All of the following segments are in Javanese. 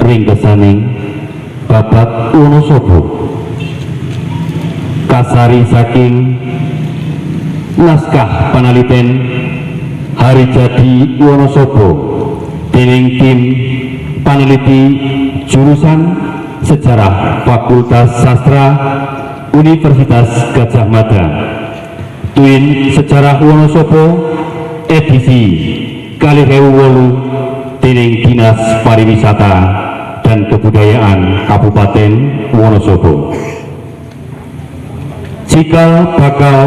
Ringkesaning Babad Wonosobo kasari saking naskah panaliten Hari Jadi Wonosobo dening tim paneliti jurusan Sejarah Fakultas Sastra Universitas Gadjah Mada, Twin Sejarah Wonosobo edisi 2008 dening Dinas Pariwisata dan Kebudayaan Kabupaten Wonosobo. Cikal bakal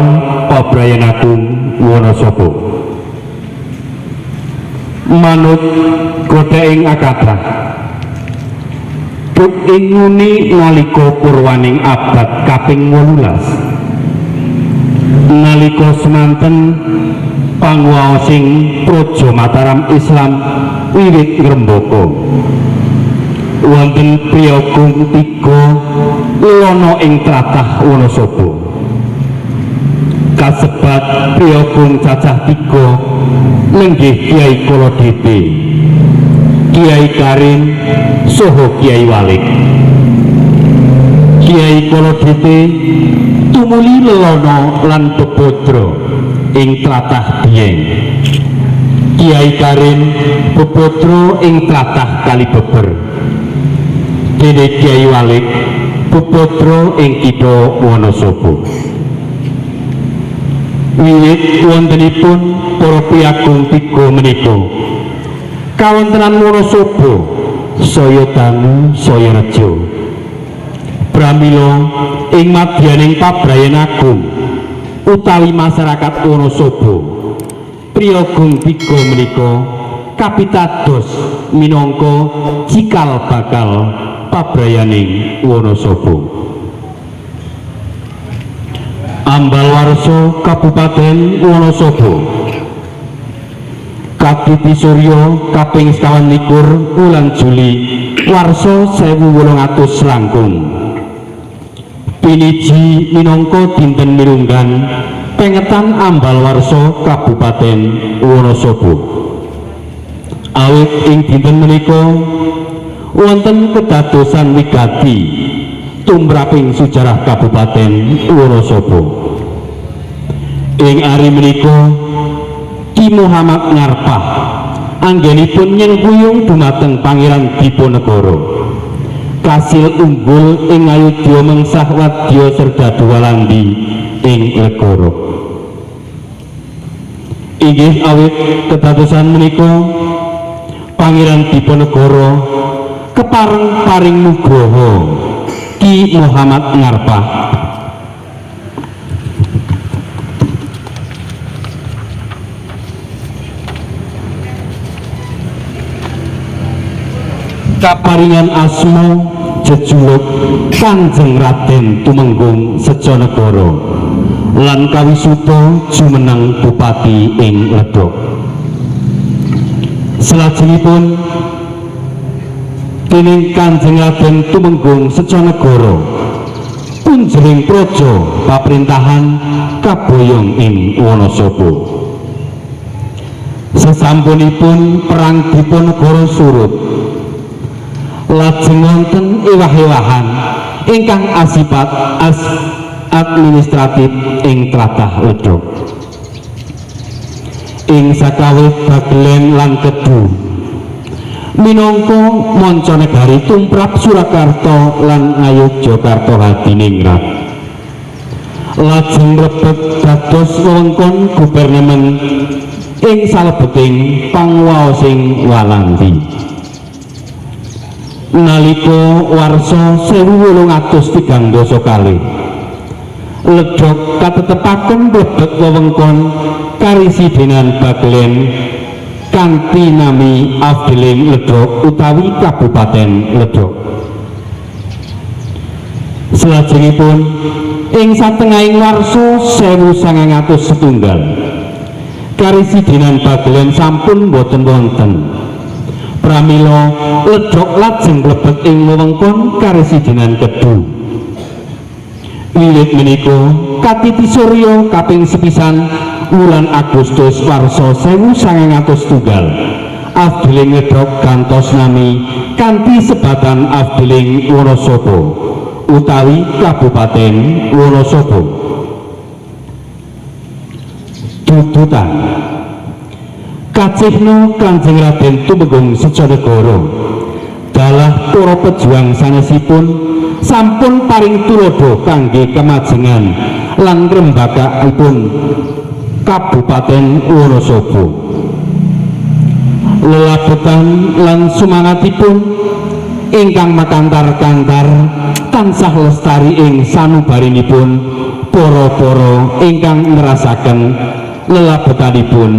Pabrayan Agung Wonosobo manut godhaing akatrah duk ing nguni nalika purwaning abad kaping 18 nalika semanten panguwaosing Praja Mataram Islam wiwit ngrembaka wonten priyagung tiga lelana ing tlatah Wonosobo kasebat priyagung cacah tiga nenggih Kiai Kolodete, Kiai Karim saha Kiai Walik. Kiai Kolodete tumuli lelana lan bebadra ing tlatah Dieng. Kiai Karim bebadra ing tlatah Kalibeber. Dene Kiai Walik bebadra ing kitha Wonosobo. Wiwit wontenipun para priyagung tiga menika kawontenan Wonosobo saya dangu saya reja. Pramila ing madyaning Pabrayan Agung utawi masyarakat Wonosobo, priyagung tiga menika kapitados minangka cikal bakal pabrayaning Wonosobo. Ambal Warsa Kabupaten Wonosobo Kaditi Surya kaping 21 wulan Juli warsa 1800 langkung piniji minangka dinten mirunggan pengetan Ambal Warsa Kabupaten Wonosobo. Awit ing dinten menika wonten kedadosan wigati tumraping sejarah Kabupaten Wonosobo. Ing ari menika Ki Muhammad Ngarpah anggenipun nyengkuyung dumateng Pangeran Diponegoro kasil unggul ing ngayodya mengsah wadya serdadu Walandi ing Legoro. Inggih awit kedadosan menika Pangeran Diponegoro kepareng paring nugroho Ki Muhammad Ngarpah kaparingan asma jejuluk Kanjeng Raden Tumenggung Sejonegoro lan kawisuda jumeneng bupati ing Ledok. Salajengipun dening Kanjeng Raden Tumenggung Sejonegoro punjering praja paprintahan kaboyong ing Wonosobo. Sesampunipun perang Diponegoro surut, lajeng wonten ewah-ewahan ingkang asipat administratif ing tlatah Ledok. Ing sakawit Bagelen lan Kedu minangka manca negari tumrap Surakarta lan Ngayogyakarta Hadiningrat lajeng mlebet dados wewengkon gubernemen ing salebeting panguwaosing Walandi. Nalika warsa 1832 Ledok katetepaken mlebet wewengkon Karesidenan Bagelen kanthi nami Afdeling Ledok utawi Kabupaten Ledok. Salajengipun ing satengahing warsa 1901 Karesidenan Bagelen sampun boten wonten. Pramila Ledok lajeng mlebet ing wewengkon Karesidenan Kedu. Wiwit menika katiti surya kaping sepisan wulan Agustus warsa 1900 Afdeling Ngedok gantos nami kanthi sebatan Afdeling Wonosobo utawi Kabupaten Wonosobo. Tututan kacihna Kanjeng Raden Tumenggung Sejonegoro dalah para pejuang sanesipun sampun paring tuladha kangge kemajengan lan ngrembakakipun Kabupaten Wonosobo. Lelabetan lan sumangatipun ingkang makantar-kantar tansah lestari ing sanubarinipun para-para ingkang ngrasaken lelabetanipun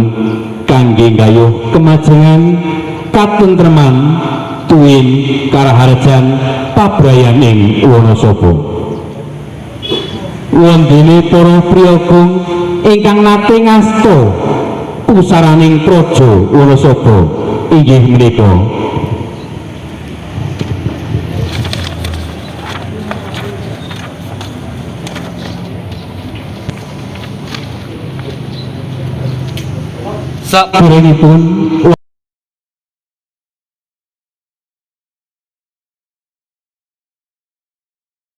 kangge nggayuh kemajengan, katentreman, tuwin karaharjan pabrayan ing Wonosobo. Wondene para priyaga ingkang nate ngasta pusaraning praja Wonosobo inggih menika saderengipun